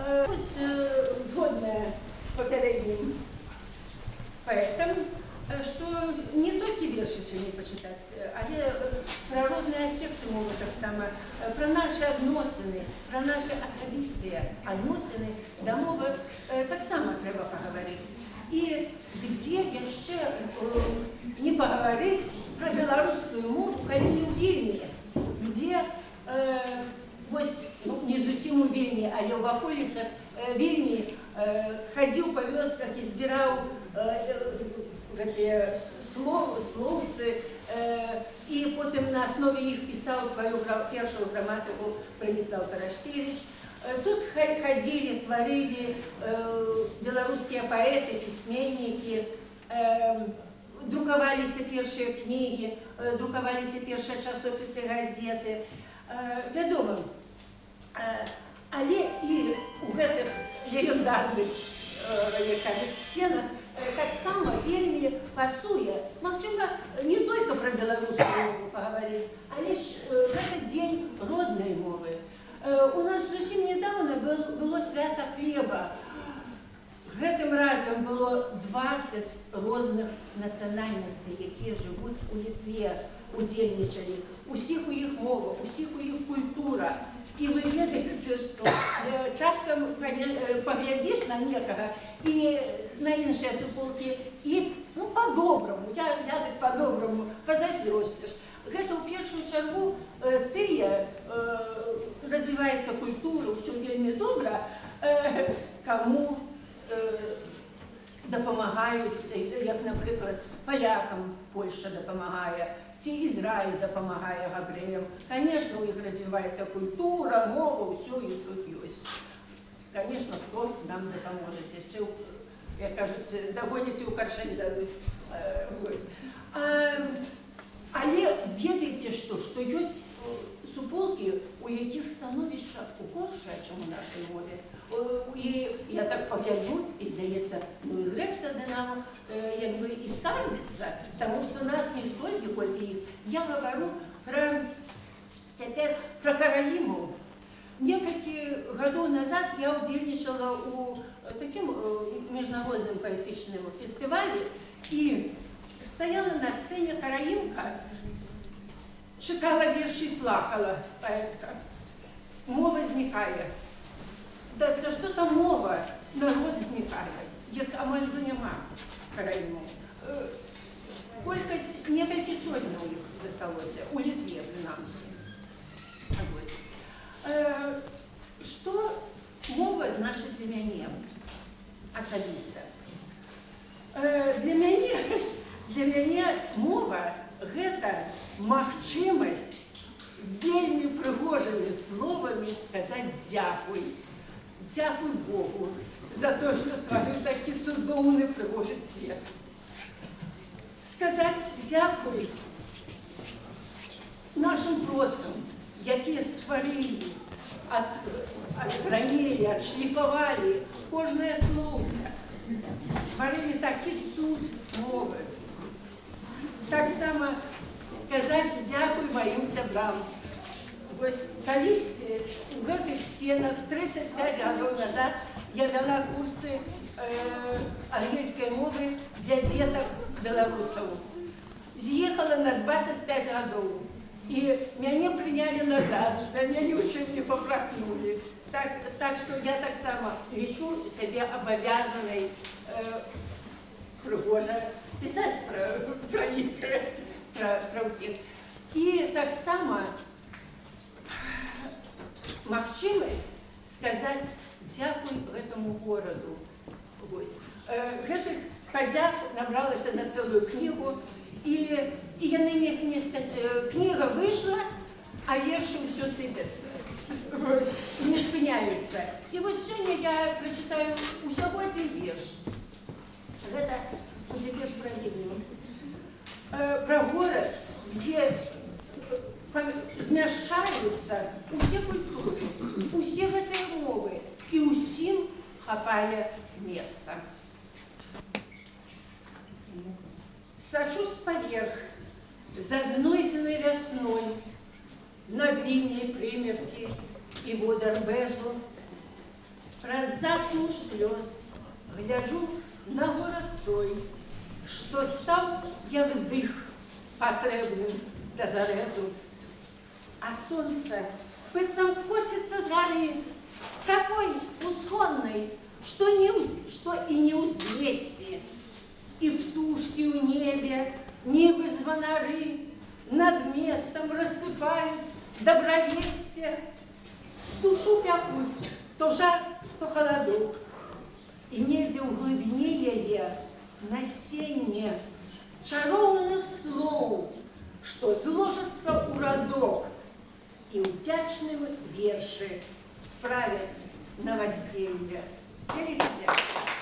Вось згодная з папярэднім паэтам, што не толькі вершы сёння пачытаць, але пра розныя аспекты мовы таксама, пра нашы адносіны, пра нашы асабістыя адносіны да мовы таксама трэба пагаварыць. І дзе яшчэ не пагаварыць пра беларускую мову, калі не ў Вільні, дзе вось, ну, не зусім у Вільні, але ў ваколіцах Вільні хадзіў па вёсках і збіраў гэтыя слоўцы, і потым на аснове іх пісаў сваю першую граматыку Браніслаў Тарашкевіч. Тут хадзілі, тварылі беларускія паэты, пісьменнікі, друкаваліся першыя кнігі, друкаваліся першыя часопісы, газеты. Вядома, але і ў гэтых легендарных, як кажуць, сценах таксама вельмі пасуе, магчыма, не толькі пра беларускую мову пагаварыць, але ж гэта дзень роднай мовы. У нас зусім недавно было свята хлеба. Гэтым разам было 20 розных нацыянальнасцей, якія жывуць у Літве, удзельнічалі. Усіх у іх мова, усіх у іх культура. І вы ведаеце, што часам паглядзіш на некага і на іншыя суполкі і, ну, по-добраму, я так по-добраму, пазайздросціш. Гэта ў першую чаргу тыя, развіваецца культура, ўсё вельмі добра, каму дапамагаюць, як, напрыклад, палякам Польшча дапамагае, ці Ізраіль дапамагае габрэям. Конечно, у іх развіваецца культура, мова, ўсё і тут ёсць. Конечно, хто нам дапаможа? Яшчэ, як кажуць, дагоняць і ў каршэнь дадуць. Вось. Але ведаеце што, што ёсць суполкі, у якіх становішча горшае, чым у нашай мове. І я так пагляджу, і здаецца, ну і грэх тады нам як бы і скардзіцца, таму што нас не столькі, колькі іх. Я гавару цяпер пра караімаў. Некалькі гадоў назад я ўдзельнічала ў такім міжнародным паэтычным фестывалі, і стаяла на сцэне караімка, чытала вершы і плакала паэтка. Мова знікае. Да што там мова? Народ знікае. Іх амаль ужо няма, караімаў. Колькасць некалькі сотняў іх засталося, у Літве, прынамсі. Вось. Што мова значыць для мяне асабіста? Для мяне мова — гэта магчымасць вельмі прыгожымі словамі сказаць дзякуй. Дзякуй Богу за то, што стварыў такі цудоўны прыгожы свет. Сказаць дзякуй нашым продкам, якія стварылі, адгранілі, адшліфавалі кожнае слоўца, стварылі такі цуд мовы. Таксама сказаць дзякуй маім сябрам. Вось калісьці у гэтых сценах 35 гадоў назад я вяла курсы ангельскай мовы для дзетак беларусаў. З'ехала на 25 гадоў. І мяне прынялі назад, мяне ні ў чым не папракнулі. Так што я таксама лічу сябе абавязанай прыгожа пісаць пра іх, пра ўсіх. І таксама магчымасць сказаць дзякуй гэтаму гораду. Вось. Гэтых падзяк набралася на цэлую кнігу, і яны не кніга выйшла, а вершы ўсё сыпяцца. Вось, не спыняюцца. І вось сёння я прачытаю усяго адзін верш. Гэта будзе верш пра Вільню. Пра горад, дзе змяшчаюцца усе культуры, усе гэтыя мовы, і ўсім хапае месца. Сачу спаверх за знойдзенай вясной над Вільняй прымеркі і водар Бэзу. Праз Праз засмуж слёз гляджу на горад той, што стаў, як дых, патрэбным да зарэзу. А сонца быццам коціцца з гары, такой усходнай, што і не ўзлезці. І птушкі ў небе, нібы званары, над местам рассыпаюць дабравесце. Душу пякуць то жар, то халадок. І недзе ў глыбіні яе насенне чароўных слоў, што зложацца ў радок і ўдзячным вершы справяць наваселле. Вялікі дзякуй.